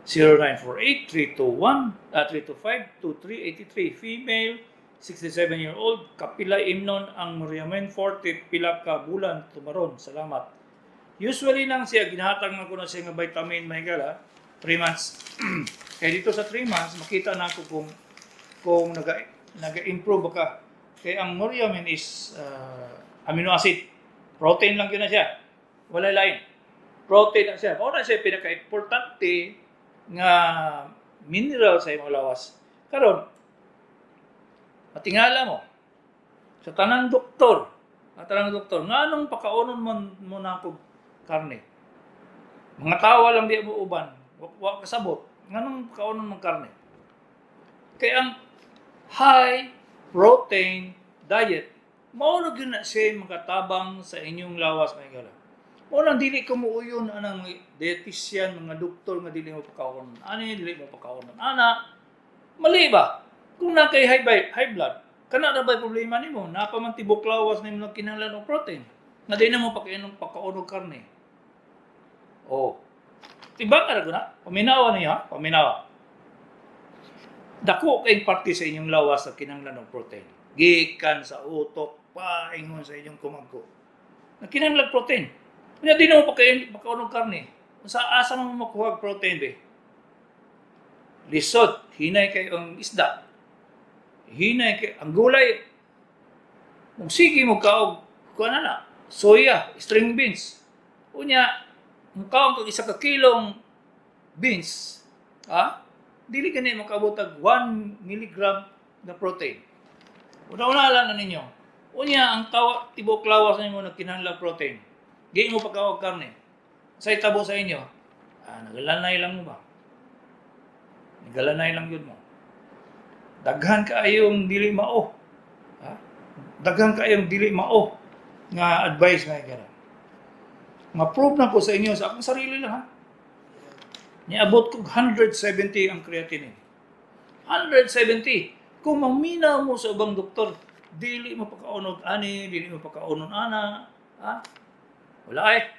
0948-321, 325-2383. Female, 67-year-old, kapila imnon ang Moriamen Forte, pila ka bulan tumaron. Salamat. Usually lang siya, ginahatag na ko na siya nga vitamin, may gala, 3 months. Kaya dito sa 3 months, makita na ako kung naga-improve ba ka. Kaya ang Moriamen is amino acid. Protein lang yun na siya. Wala lain. Protein lang siya. Mao na siya pinaka-importante nga mineral sa imong lawas. Karon, matingala mo sa tanang doktor, ang tanang doktor, nganong pakaunon man mo na ako karne? Mga tawa lang di mo uban, wa kasabot. Nganong pakaunon mo karne? Kaya ang high protein diet, mao na gyud na siya makatabang sa inyong lawas, mga higala. Mao nang dili ko muuyon anang dietitian, mga doktor nga dili mo pakaon. Ani dili mo pakaon. Ana, mali ba? Kung na kay high blood, kana ra ba problema nimo? Naa pa man tibok lawas nimo nagkinahanglan og protein. Nga di na mo pakainom pakaon og karne. Oh. Tiba ka ra na? Paminawa niya, ha? Paminawa. Dako kay parte sa inyong lawas sa kinahanglan og protein. Gikan sa utok, paingon sa inyong kumagko. Nagkinahanglan protein. Kanya di na mo pakaon og karne. Sa asa man mo makuha og protein be? Lisod, hinay kay ang isda. Hinay kay ang gulay. Mug sige mo kaog kuan na soya, string beans. Unya, mukaon kag isa ka kilong beans, ha? Dili gani makaabot og 1 milligram na protein. Una-una lang na ninyo. Unya, ang tawa, tibok lawas nimo nagkinahanglan protein. Di mo pagkaog karne. Sa itabo sa inyo, nagalanay lang mo ba? Nagalanay lang yun mo. Daghan kaayong dili mao. Ha? Daghan kaayong dili mao nga advice nga gara. Ma-prove na ko sa inyo sa akong sarili lang ha. Niabot ko 170 ang creatinine. 170. Kung maminaw mo sa ubang doktor, dili mo pagkaonog ani, dili mo pagkaonon ana, ha? Wala eh.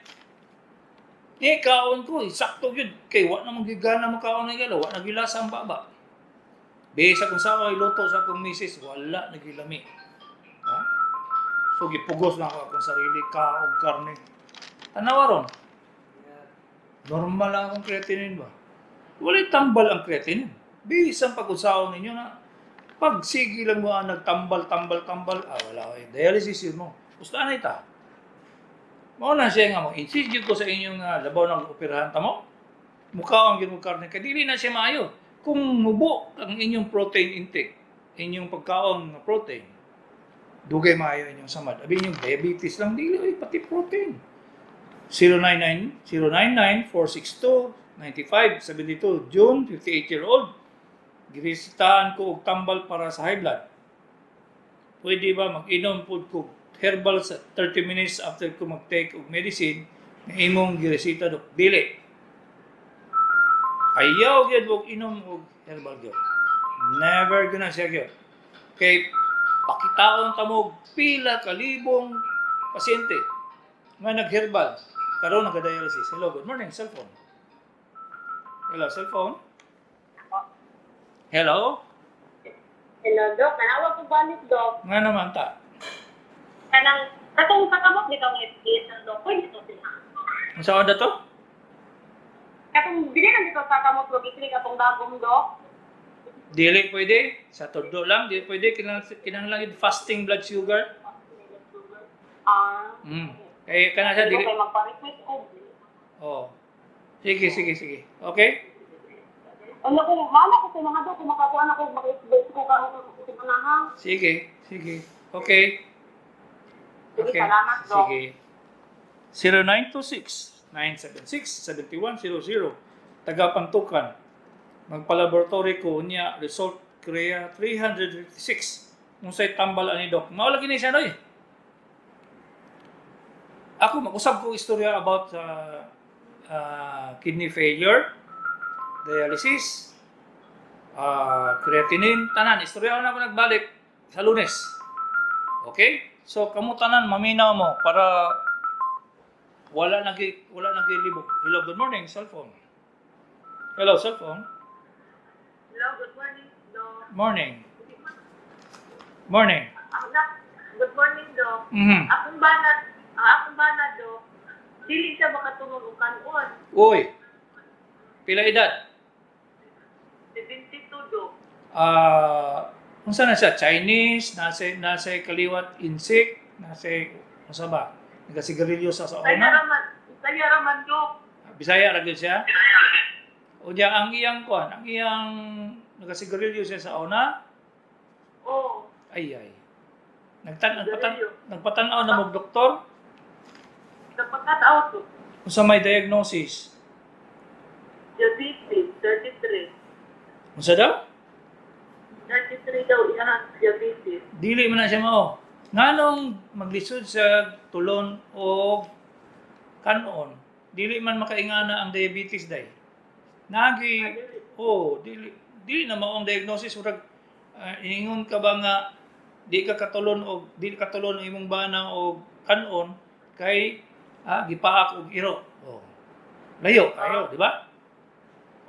Ni kaon ko, sakto yun. Kay wa na gigana mo kaon na gala, wa na gilasa ang baba. Bisa kung sa ay luto sa akong misis, wala na gilami. Ha? So gipugos na ako akong sarili kaog karne. Tanawa ron. Normal lang akong creatinine ba? Wala'y tambal ang creatinine. Bisan pag-usaon ninyo na pag sige lang mo ang nagtambal, tambal, tambal, wala ko. Dialysis yun mo. Gusto na ita. Mao na siya nga mo. Insist yun ko sa inyo nga labaw ng operahan tamo. Mukha ang ginong karne. Kaya dili na siya maayo. Kung mubo ang inyong protein intake, inyong pagkaon nga protein, dugay maayo inyong samad. Abi inyong diabetes lang, dili, oy, pati protein. 099-462-9572, June, 58-year-old. Giresetahan ko og tambal para sa high blood. Pwede ba mag-inom pud ko herbal sa 30 minutes after ko mag-take og medicine nga imong gireseta, dok? Dili. Ayaw gyud og inom og herbal gyud. Never gyud na siya gyud. Kay pakitaon ta mo pila ka libong pasyente nga nag-herbal karon nagka-dialysis. Hello, good morning, cellphone. Hello, cellphone. Hello? Hello, Dok. Kanawa ko balik, Dok. Nga naman ta. Kanang Katong sa kamot bitaw nga SPSL do, pwede to sila. Unsa na to? Katong dili lang dito sa kamot do, giklik atong dagom do. Dili pwede. Sa todo lang, dili pwede. Kinahanglan gyud fasting blood sugar. Ah. Kay kana siya dili. Kay magpa-request ko. Oh. Sige, sige, sige. Okay? Ano kung mala ko sa mga do kung makakuha na ko maka-express ko karon sa ha. Sige, sige. Okay. Sige, salamat, Doc. Sige. 0926-976-7100. Taga Pantukan. Magpa-laboratory ko niya result Korea 356. Unsay tambal ani, Doc? Mao lagi ni siya, noy. Ako mag-usab ko istorya about kidney failure, dialysis, creatinine, tanan. Istorya na ako nagbalik sa Lunes. Okay? So kamo tanan maminaw mo para wala nagilibok. Hello, good morning, cellphone. Hello, cellphone. Hello, good morning, Doc. Morning. Morning. Good morning, Doc. Ang akong bana, Doc. Dili siya makatulog og kanon. Uy. Pila edad? 72, Doc. Ah, unsa na siya? Chinese, nasa kaliwat insik, nasa unsa ba? Nagasigarilyo sa una. Raman, saya raman, Doc. Bisaya ra gyud siya. Unya ang iyang kuan, ang iyang nagasigarilyo siya sa una. Oh, Ay ay. Nagpatan-aw na mo og doktor napagkatao to. unsa may diagnosis? Diabetes, 33. Unsa daw? 33 daw iyang diabetes. Dili man na siya mao. Nganong maglisod sa tulon o kanon, dili man makaingana ang diabetes day. Nagi, oh, dili dili na mao ang diagnosis, murag ingon ka ba nga di ka katulon og dili katulon ang imong bana og kanon kay gipaak og iro. Oh. Layo kayo, di ba?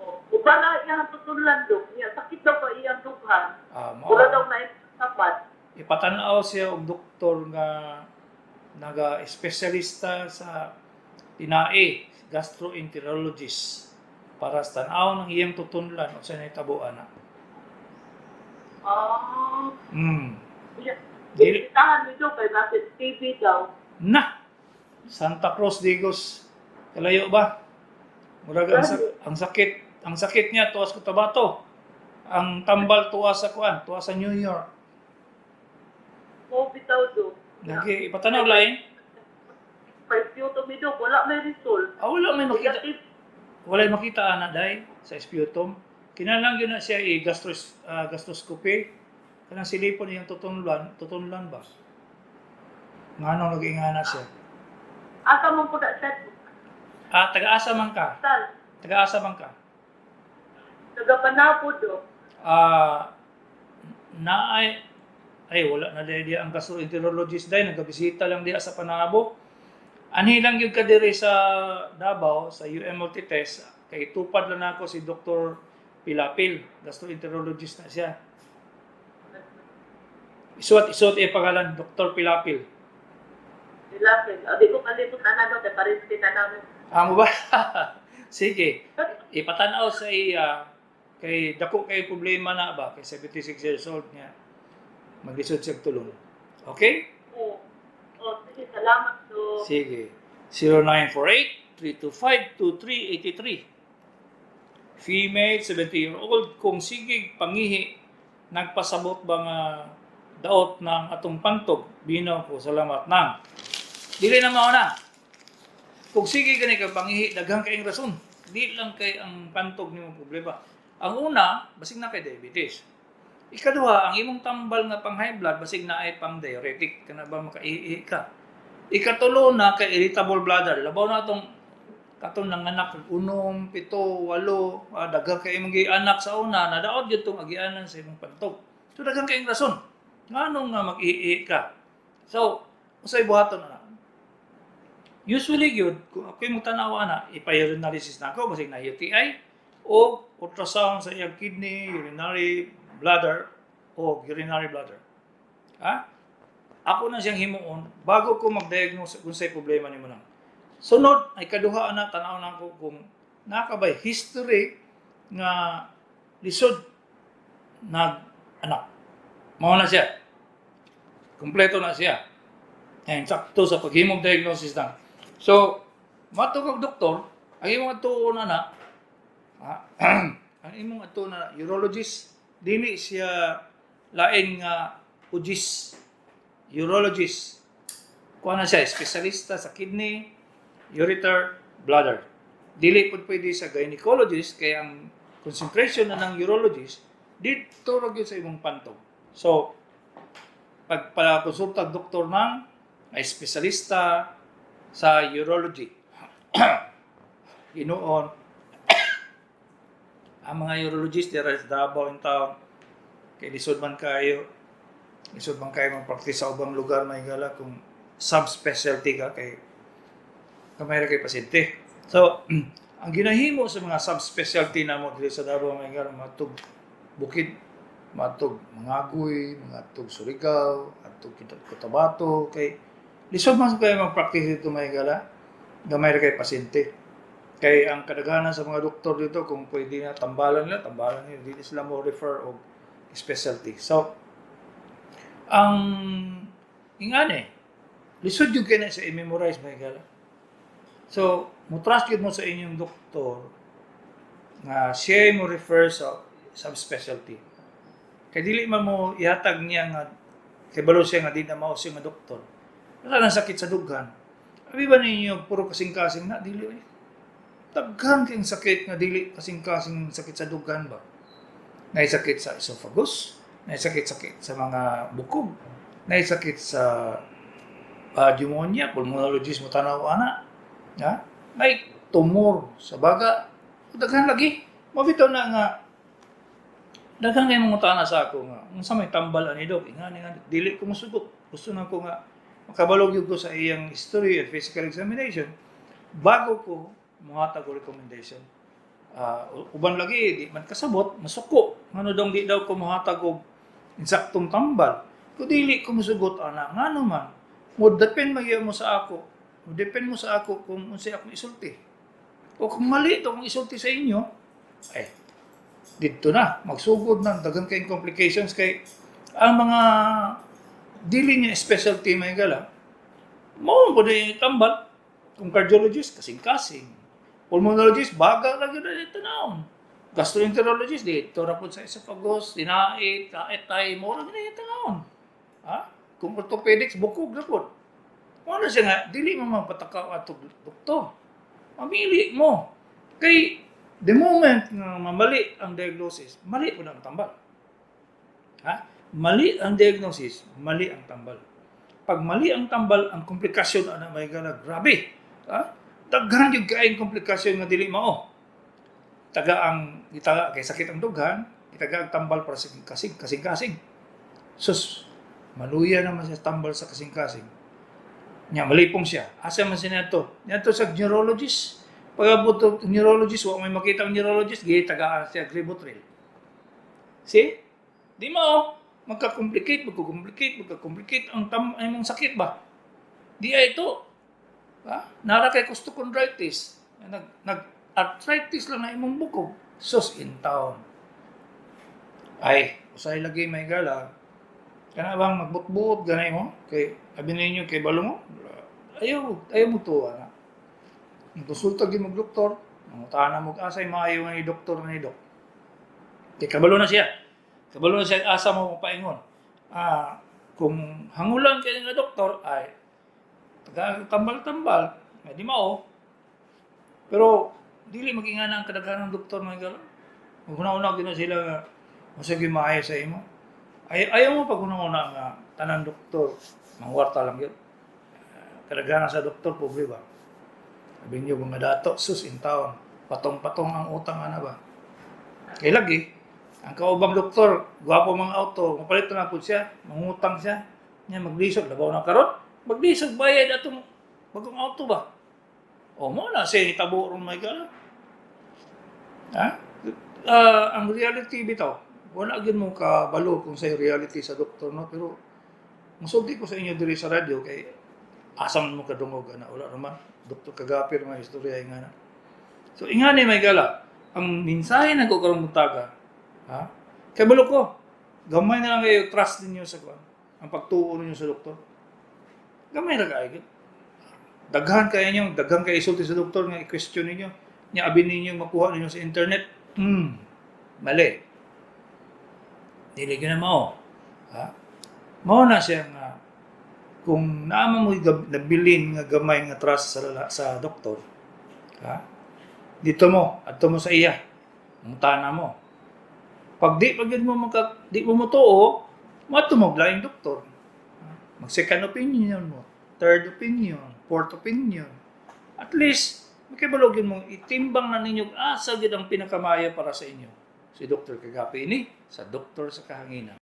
Oh, uban na iyang tutudlan, Dok. Iya, sakit daw pa iyang dughan. Ah, mao. Mura daw na sapat. Ipatan-aw siya og doktor nga naga-espesyalista sa tinae, gastroenterologist, para sa tan-aw ng iyang tutunlan unsa nahitabo ana. Ah. Iya. Dili Tahan ni Dok kay nasa TV daw. Na Santa Cruz Digos, kalayo ba? Murag ang sakit niya tuwas Cotabato. Ang tambal tuwa sa kuan, tuwa sa New York. Mo bitaw, Dok. Lagi ipatanaw lain. Pag-view to mi, Dok, wala may result. Ah, wala may makita. Negative. Walay makita ana day sa sputum. Kinahanglan gyud na siya i gastroscopy. Kanang silipon iyang tutunlan, tutunlan ba? Nganong nag-ingana siya? Asa mo po na siya? Ah, taga-asa man ka. Sal. Taga-asa man ka. Nagapanapo, Dok. Ah, naay ay wala na dahil diya ang gastroenterologist day, nagabisita lang diya sa Panabo. Anhi lang gyud ka diri sa Davao sa UM Multitest kay tupad lang nako si Dr. Pilapil, gastroenterologist na siya. Isuot isuot iya pangalan, Dr. Pilapil. Ilapin. O, di ko kalimot na Dok. Kay parinti na namin. Amo ba? Sige. Ipatan-aw sa iya kay dako kay problema na ba kay 76 years old niya. Maglisod siya og tulong. Okay? Oo. Oh, sige, salamat, Dok. Sige. 0948-325-2383. Female, 70-year-old, kung sige pangihi, nagpasabot ba nga daot ng atong pantog? Binaw ko, salamat nang. Dili na mao na. Kung sige gani ka pangihi, daghang kayong rason. Di lang kay ang pantog nimo problema. Ang una, basig na kay diabetes. Ikaduha, ang imong tambal nga pang high blood, basig na ay pang diuretic. Kana ba makaihi ka? Ikatulo na kay irritable bladder. Labaw na atong katong nanganak unom, pito, walo, daghang kay imong anak sa una, nadaot gyud tong agianan sa imong pantog. So daghang kayong rason. Nganong nga mag-ihi ka? So, unsay buhaton na? Usually gyud, kung ako'y magtanaw ana, ipa-urinalysis na ako, basig na UTI, o ultrasound sa iyang kidney, urinary bladder, o urinary bladder. Ha? Ako na siyang himuon bago ko mag-diagnose kung unsay problema nimo nang. Sunod ay kaduha na, tanaw na ko kung naa ka bay history nga lisod nag anak. Mao na siya. Kompleto na siya. And sakto sa paghimog diagnosis na. So, mato kag doktor, ang imong atuon na na, ang imong atuon na urologist, dili siya lain nga ugis, urologist. Kuha na siya, espesyalista sa kidney, ureter, bladder. Dili pud pwede sa gynecologist kay ang concentration na ng urologist didto ra gyud sa imong pantog. So, pag pakonsulta og doktor nang ay espesyalista sa urology. Hinuon, ang mga urologist dira sa Davao in town kay lisod man kayo mag-practice sa ubang lugar, mahigala, kung subspecialty ka kay gamay ra kay pasyente. So, ang ginahimo sa mga subspecialty namo diri sa Davao, mahigala, matug bukid, matug Mangagoy, matug Surigao, atug Cotabato kay lisod man kayo mag-practice dito, mahigala, gamay ra kay pasyente. Kay ang kadaghanan sa mga doktor dito, kung pwede na tambalan nila, tambalan nila, dili sila mo refer og specialty. So, ang ingani, lisod gyud kay na sa i-memorize, mahigala. So, mo trust gyud mo sa inyong doktor nga siya mo refer sa subspecialty. Kay dili man mo ihatag niya nga kay balo siya nga di na mao siya nga doktor. Wala nang sakit sa dughan. Abi ba ninyo puro kasing-kasing na dili eh. Daghan kayong sakit nga dili kasing-kasing sakit sa dughan ba. Naay sakit sa esophagus, naay sakit sa mga bukog, naay sakit sa pneumonia, pulmonologist mo tanaw ana. Ha? May tumor sa baga. Daghan lagi. Mabitaw na nga daghan kay mga tana sa ako nga unsa may tambal ani, dok, ingani nga dili ko mosugot. Gusto na ko nga makabalog gyud ko sa iyang history and physical examination bago ko mohatag og recommendation. Uban lagi di man kasabot, masuko ngano dong di daw ko mohatag og insaktong tambal. Kung dili ko mosugot ana, ngano man mo depend magyud mo sa ako, mo depend mo sa ako kung unsay akong isulti. O kung mali ito akong isulti sa inyo, ay didto na magsugod na daghan kayong complications kay ang mga dili niya specialty, may gala mo po yung tambal. Kung cardiologist, kasing-kasing. Pulmonologist, baga lagi na dito na. Gastroenterologist, didto ra po sa esophagus, dinait, tait, tay, mo ra gid tanawon. Ha, kung orthopedics, bukog na po. Mo na siya nga dili mo mapatakaw ato doktor, mamili mo kay the moment nga mamali ang diagnosis, mali po na ang tambal. Ha? Mali ang diagnosis, mali ang tambal. Pag mali ang tambal, ang komplikasyon ana, may gala, grabe. Ha? Daghan gyud kaayong komplikasyon nga dili mao. Taga ang itaga kay sakit ang dughan, itaga ang tambal para sa kasing kasing-kasing. Sus, maluya naman siya tambal sa kasing-kasing. Nya malipong siya. Asa man siya niadto? Niadto sa neurologist. Pag-abot og neurologist, wa may makita ang neurologist, gitagaan siya Rivotril. See? Di mo magka-complicate, magka-complicate, magka-complicate ang tam ay mong sakit ba? Di ay ito. Ha? Nara kay costochondritis. Nag, nag arthritis lang na imong bukog. Sus in town. Ay, usahay lagi, may gala. Kana bang magbutbuot ganay mo? Kay abi ninyo kay balo mo? Ayaw, ayaw mo tuwa na. Konsulta gyud mo doktor, mangutana mo asay maayo nga ni doktor ni dok. Kay kabalo na siya. Kabalo na siya asa mo paingon. Kung hangulan kay nga doktor ay taga tambal-tambal, ay di mao. Pero dili mag-ingana ang kadaghanan ng doktor, mga gala. Maghuna-una gyud na sila nga masagi maayo sa imo. Ay ayaw mo pag una-una nga tanan doktor mangwarta lang yun. Kadaghanan sa doktor pobre ba. Sabi niyo mga dato, sus in town, patong-patong ang utang ana ba. Kay lagi, ang kaubang doktor, gwapo mga auto, mapalit na po siya, mangutang siya, niya maglisog, labaw na karon, maglisog bayad atong bagong auto ba. O mo na siya hitabo ron, may gala. Ha? Ang reality bitaw, wala gyud mo kabalo kung sa reality sa doktor, no, pero Musulti ko sa inyo diri sa radyo kay asa man mo kadungog ana, wala naman Dr. Kagapi mga istorya nga na. So ingani, may gala ang mensahe nako karong buntaga, ha? Kay balo ko gamay na lang kayo trust ninyo sa kuan, ang pagtuo ninyo sa doktor. Gamay ra kaayo gyud. Daghan kayo ninyo, daghan kayo isulti sa doktor nga i-question ninyo. Nya abi ninyo makuha ninyo sa internet. Mali. Dili gyud na mao. Ha? Mao na siya nga kung naa man mo nabilin nga gamay nga trust sa doktor, ha? Dito mo, adto mo sa iya. Mutana mo. Pag di pag mo maka, di mo motuo, moadto mo laing doktor. Mag second opinion mo, third opinion, fourth opinion. At least, makibalo gyud mo itimbang na ninyo asa gyud ang pinakamaayo para sa inyo. Si Dr. Kagapi ini sa Doktor sa Kahanginan.